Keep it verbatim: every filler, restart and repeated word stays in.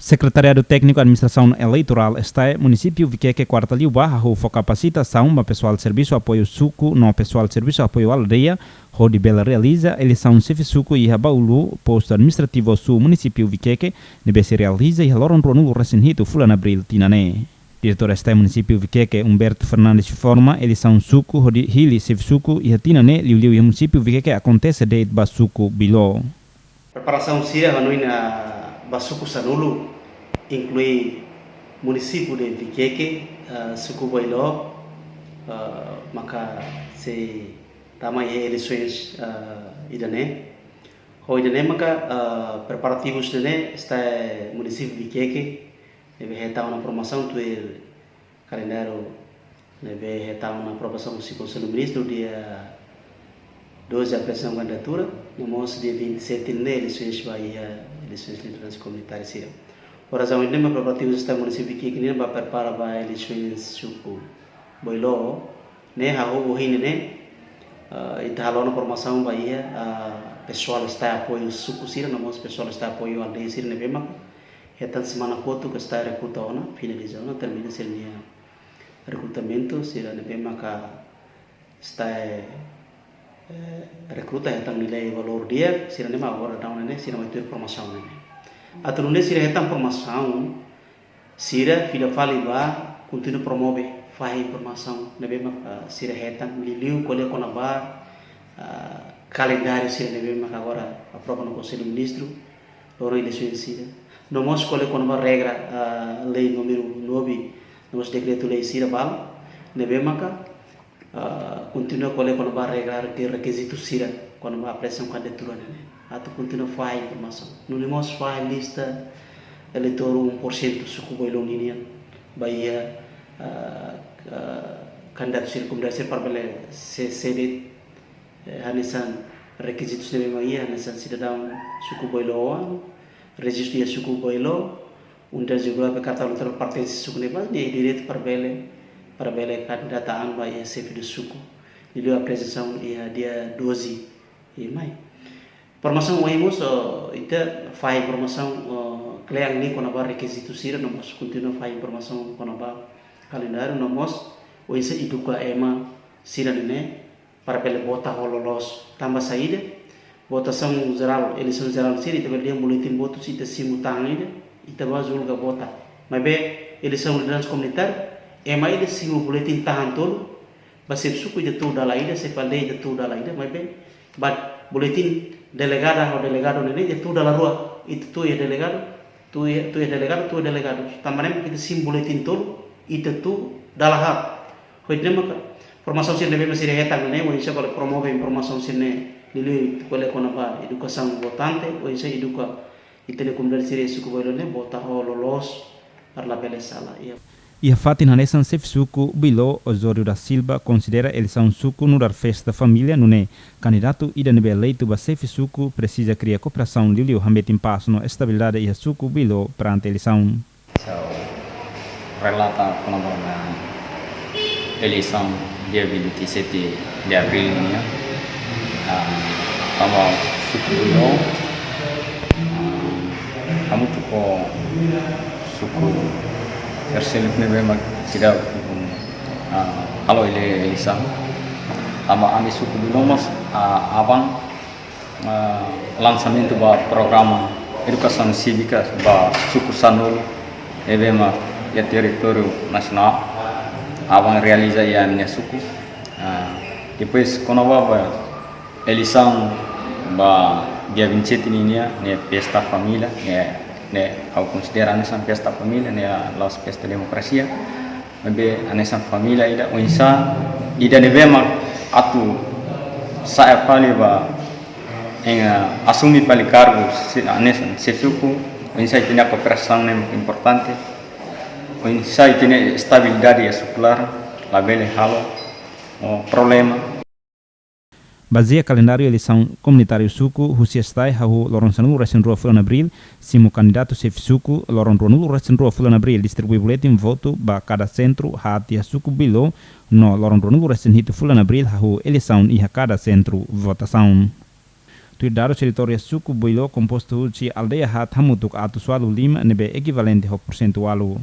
Sekretariadu Tékniku Administrasaun Eleitorál, STAE, Munisípiu Vikeke, kuarta liubá hahú fó kapasitasaun ba pesoál servisu apoiu suku no pesoál servisu apoiu aldeia, hodi bele realiza eleisaun xefe suku iha Baulu, postu administrativu Osu, Munisípiu Vikeke, ne'ebé sei realiza iha loron ruanulu resin hitu fulan Abríl tinan ne'e. Diretór STAE Munisípiu Vikeke, Humberto Fernandes, informa eleisaun suku hodi hili xefe suku iha tinan ne'e, liuliu iha Munisípiu Vikeke, akontese de'it ba suku Bilo. Preparasaun sira hanoin, ah, ba suku sanulu, inklui munisípiu de Vikeke, ah, suku Bailo, ah, maka sei tama iha eleisaun, ah, ida-ne'e. Ho ida-ne'e maka, ah, preparativus ida-ne'e STAE Munisípiu Vikeke, ne'ebé hetan ona programasaun tuir kalendáriu ne'ebé hetan ona aprovasaun husi Konsellu Ministru dia doze aprezasaun kandidatura, no mós dia vinte e sete ne'e eleisaun ba iha eleisaun lideransa komunitária sira. Por razaun ida-ne'e mak preparativus STAE Munisípiu Vikeke nian ba prepara ba eleisaun suku Bailo ne'e hahú ohin ne'e, eh, ita halo ona programasaun ba iha, eh, pesoál STAE apoiu suku sira, no mós pesoál STAE apoiu aldeia sira ne'ebé mak hetan semana kotuk STAE rekruta ona, finaliza ona, termina sira-nia rekrutamentu, sira ne'ebé maka STAE, eh, rekruta hetan nilai valór di'ak, sira ne'e mak agora daudaun ne'e, sira mai tuir programasaun ne'e. Atu nune'e sira hetan programasaun, sira fila fali ba kontinua promove fahe programasaun ne'ebé mak, ah, sira hetan, liuliu ko'alia kona-ba, ah, kalendáriu sira ne'ebé mak agora aprova ona Konsellu Ministru, loron eleisaun sira. No mós ko'alia kona-ba regra, ah, lei númeru nove, no mós dekretu-lei sira balu, ne'ebé maka, ah, kontinua ko'alia kona-ba regra, reke-, rekizitu sira kona-ba aprezasaun kandidatura ne'e. Atu kontinua fahe programasaun. Nune'e mós fahe lista eleitór um por cento suku Bailo ninian ba iha, ah, ah, kandidatu sira, komunidade sira para bele se-, sede, eh, hanesan rekizitu sira mak iha, hanesan sidadaun suku Bailo, rejistu iha suku Bailo, unidade jeográfika, karta eleitorál pertense suku ne'ebá, nia direitu para bele, para bele kandidata an ba iha xefe de suku. Liuliu aprezasaun iha dia doze de maio. Programasaun ohin mós, oh, ita fahe programasaun, oh, kle'an liu kona-ba rekizitu sira, no mós kontinua fahe programasaun kona-ba kalendáriu, no mós oinsá eduka ema sira ne'e para bele vota ho loloos. Tanba saida? Votasaun jerál, eleisaun jerál sira, ita bele dehan boletin votus, ita simu tahan ida, ita bá julga vota. Maibé eleisaun lideransa komunitária, ema ida simu boletin tahan tolu, ba xefe suku ita tuur dala ida, xefe aldeia ita tuur dala ida, maibé ba boletin delegada ho delegadu ne'e ita tuur dala rua, ita tuur iha delegadu, tuur iha, tuur iha delegadu, tuur iha delegadu. Tanba ne'e ita simu boletin tolu, ita tuur dala haat. Ho ida-ne'e maka programasaun sira ne'ebé mak sira hetan ne'e, oinsá ko'alia promove programasaun sira ne'e, liuliu ko'alia kona-ba edukasaun votante, oinsá eduka ita-nia komunidade sira suku Bailo ne'e vota ho loloos, para labele sala. Iha. Iha fatin hanesan xefe suku Bailo, Osório da Silva konsidera eleisaun suku nu'udar festa família, nune'e kandidatu ida ne'ebé eleitu ba xefe suku presiza kria kooperasaun liuliu hametin pás no estabilidade iha suku Bailo perante eleisaun. Sira relata kona-ba eleisaun dia vinte e sete de abril nian. Ah, tanba suku Bailo, ah, hamutuk ho suku terseru ne'ebé mak seidauk, ah, halo ele-, eleisaun. Tanba ami suku Bailo mós, ah, aban, ah, lansamentu ba programa edukasaun sívika ba suku sanulu ne'ebé mak iha territóriu nasionál, aban realiza iha ami-nia suku. Ah, depois, kona-ba eleisaun ba dia vinte e sete ninian, ne'e festa família, ne'e, ne'e ha'u konsidera hanesan festa família, ne'e la'ós festa demokrasia. Maibé hanesan família ida, oinsá ida ne'ebé mak atu sa'e fali ba, em, ah, asume fali kargu, se, hanesan xefe suku, oinsá ita-nia kooperasaun ne'e importante, oinsá ita-nia estabilidade iha suku laran, labele halo, oh, problema. Bazeia kalendáriu eleisaun komunitáriu suku husi STAE, hahú loron sanulu resin rua fulan Abríl, simu kandidatu xefe suku, loron ruanulu resin rua fulan Abríl distribui boletin votu ba kada sentru haat iha suku Bailo, no loron ruanulu resin hitu fulan Abríl hahú eleisaun iha kada sentru votasaun. Tuir dadus sira, territóriu suku Boilo kompostu husi aldeia haat hamutuk atus ualu lima ne'ebé ekivalente ho porsentu ualu.